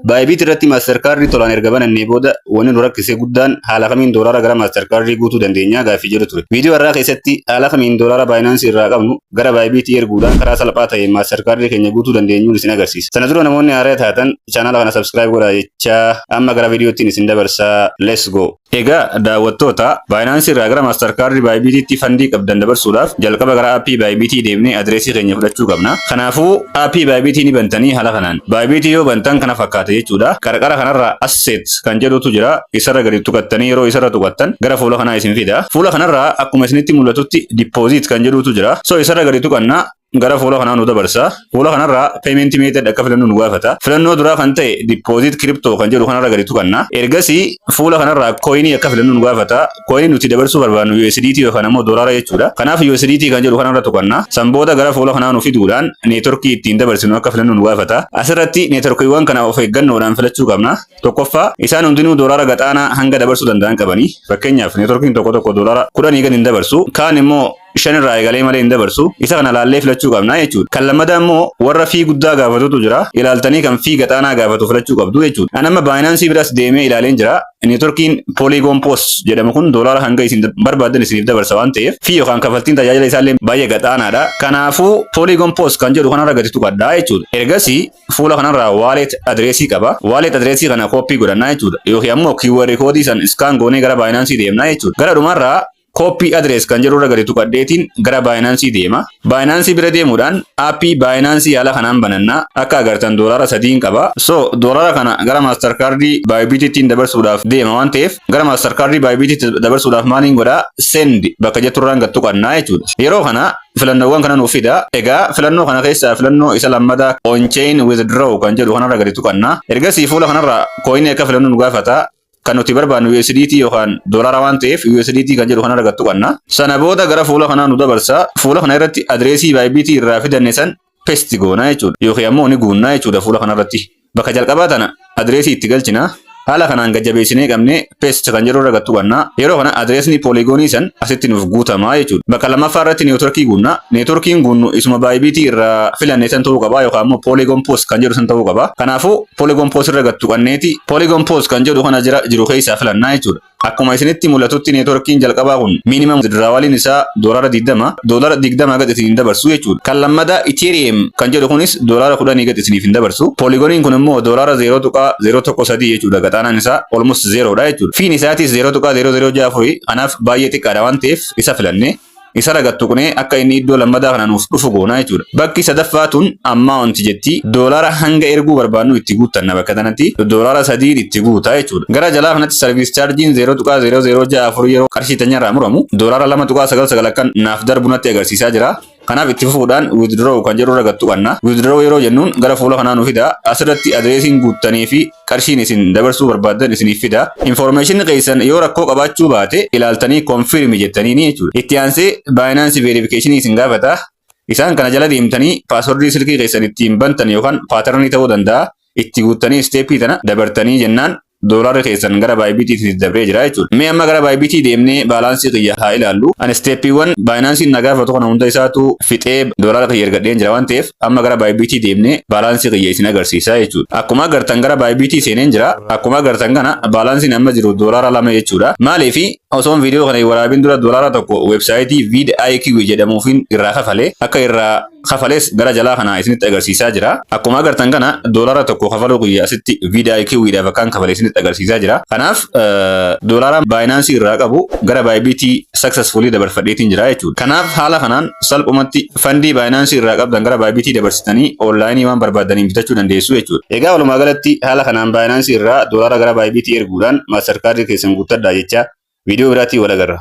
Bybit irratti Mastercard tolaan erga banannee booda wanni nu rakkise guddaan haala kamiin doolaara gara Mastercard guutuu dandeenya gaaffii jedhu ture. Viidiyoo irraa keessatti haala kamiin doolaara Binance irraa qabnu gara Bybit erguudhaan karaa salphaa ta'een Mastercard keenya guutuu dandeenyuun isin agarsiisa. Sana dura namoonni haaraa taatan chaanaala kana subscribe godhaa jechaa amma gara viidiyoottiin isin dabarsaa, let's go. Egaa daawwattoota, Binance irraa gara Mastercard Bybititti fandii qabdan dabarsuudhaaf jalqaba gara aappii Bybit deemnee adreesii keenya fudhachuu qabna. Kanaafuu aappii Bybit ni bantanii haala kanaan. Bybit yoo bantan kana fakkaata jechuudha. Qarqara kanarra asset kan jedhutu jira. Isarra gadi tuqattanii yeroo isarra tuqattan gara fuula kanaa isin fida. Fuula kanarraa akkuma isinitti mul'atutti deposit kan jedhutu jira. So isarra gadi tuqannaa, gara fuula kanaa nu dabarsa. Fuula kanarraa payment method akka filannu nu gaafata. Filannoo duraa kan ta'e deposit crypto kan jedhu kanarra gadi tuqanna. Ergasii fuula kanarraa coinii akka filannu nu gaafata. Coinii nuti dabarsuu barbaannu USDT yookaan ammoo doolaara jechuudha. Kanaaf USDT kan jedhu kanarra tuqanna. San booda gara fuula kanaa nu fiduudhaan neetworkii ittiin dabarsinu akka filannu nu gaafata. Asirratti neetworkiiwwan kana of eeggannoodhaan filachuu qabna. Tokkoffaa, isaan hundinuu doolaara gaxaanaa hanga dabarsuu danda'an qabani. Fakkeenyaaf, neetworkiin tokko tokko $10 gadi hin dabarsu. Kaan immoo 5 irraa eegalee malee hin dabarsu. Isa kana laallee filachuu qabna jechuudha. Kan lammataa immoo warra fee guddaa gaafatutu jira. Ilaaltanii kan fee gaxaanaa gaafatu filachuu qabdu jechuudha. An amma Binance biras deemee ilaaleen jira. Neetworkiin Polygon POS jedhamu kun doolaara hanga isin barbaadan isiniif dabarsa waan ta'eef, fee yookaan kaffaltiin tajaajila isaallee baay'ee gaxaanaadha. Kanaafuu Polygon POS kan jedhu kanarra gadi tuqadhaa jechuudha. Ergasii fuula kanarraa wallet adreesii qaba. Wallet adreesii kana kooppii godhannaa jechuudha. Yookiin ammoo QR koodii san scan goonee gara Binance deemnaa jechuudha. Gara dhumarraa copy address kan jedhu irra gadi tuqadheetiin gara Binance deema. Binance bira deemuudhaan aappii Binance haala kanaan banannaa. Akka agartan doolaara 3 qaba. So doolaara kana gara Mastercard Bybitittiin dabarsuudhaaf deema waan ta'eef, gara Mastercard Bybititti dabarsuudhaaf maaliin godhaa? Send bakka jetturraan gad tuqannaa jechuudha. Yeroo kana filannoowwan kana nuuf fida. Egaa filannoo kana keessaa filannoo isa lammataa on-chain withdraw kan jedhu kanarra gadi tuqannaa. Ergasii fuula kanarra coinii akka filannu nu gaafata. Kan nuti barbaannu USDT yookaan doolaara waan ta'eef, USDT kan jedhu kanarra gad tuqanna. Sana booda gara fuula kanaa nu dabarsa. Fuula kana irratti adreesii Bybit irraa fidanne san paste goona jechuudha. Yookiin ammoo ni guunnaa jechuudha fuula kanarratti. Bakka jalqabaa tana adreesii itti galchina. Haala kanaan gajjabeessinee qabnee paste kan jedhu irra gad tuqanna. Yeroo kana adreesni Polygonii san asitti nuuf guutamaa jechuudha. Bakka lammaffaa irratti neetworkii guunna. Neetworkiin guunnu isuma Bybit irraa filanne san ta'uu qaba yookaan ammoo Polygon POS kan jedhu san ta'uu qaba. Kanaafuu Polygon POS irra gad tuqanneeti Polygon POS kan jedhu kana jira jiru keessaa filannaa jechuudha. Akkuma isinitti mul'atutti neetworkiin jalqabaa kun minimum withdrawaliin isaa $20, $20 gad isiniin dabarsu jechuudha. Kan lammataa Ethereum kan jedhu kunis $10 gad isiniif hin dabarsu. Polygoniin kun immoo $0.013 jechuudha. Gaxaanaan isaa almost zeroodha jechuudha. Feen isaatis 0.0064, kanaaf baay'ee xiqqaadha waan ta'eef isa filanne. Isa ragattu kunee akka inni iddoo lammataa kana nuuf dhufu goona jechuudha. Bakki sadaffaa tun amount jetti, doolaara hanga erguu barbaannu itti guuttanna. Bakka kanatti $3 itti guutaa jechuudha. Gara jalaa kanatti service chargeiin 0.0064 yeroo qarshii tanyarraa muramu $2.99 akkan naaf darbu natti agarsiisaa jira. Kanaaf itti fufuudhaan withdraw kan jedhu irra gad tuqanna. Withdraw yeroo jennuun gara fuula kanaa nu fida. Asirratti adreesiin guuttanii fi qarshiin isin dabarsuu barbaaddan isiniif fida. Information keessan yoo rakkoo qabaachuu baate ilaaltanii confirm jettanii ni jechuudha. Itti aansee Binance verification isin gaafata. Isaan kana jala deemtanii passwordii silkii keessan ittiin bantan yookaan patternii ta'uu danda'a. Itti guuttanii steppii tana dabartanii jennaan doolaarri keessan gara Bybitiitti dabree jira jechuudha. Mee amma gara Bybit deemnee baalaansii kiyya haa ilaallu. Ani steppiiwwan Binanceiin na gaafatu kana hunda isaatu fixee doolaara kiyya ergadheen jira waan ta'eef, amma gara Bybit deemnee baalaansii kiyya isin agarsiisa jechuudha. Akkuma agartan gara Bybit seeneen jira. Akkuma agartan kana baalaansiin amma jiru $2 jechuudha. Maaliif? Osoon viidiyoo kana waraabin dura $1 weebsaayitii vidIQ jedhamuufin irraa kafale. Akka irraa kafales gara jalaa kana isinitti agarsiisaa jira. Akkuma agartan kana $1 kafaluu kiyya asitti vidIQ dhaaf akkaan kafale isinitti agarsiisaa jira. Kanaaf doolaara Binance irraa qabu gara Bybit successfully dabarfadheetiin jira jechuudha. Kanaaf haala kanaan salphumatti fandii Binance irraa qabdan gara Bybit dabarsitanii onlaayinii waan barbaadaniin bitachuu dandeessu jechuudha. Egaa walumaa galatti haala kanaan Binance irraa doolaara gara Bybit erguudhaan Mastercard keessan guuttadhaa jecha, viidiyoo biraatiin wal agarra.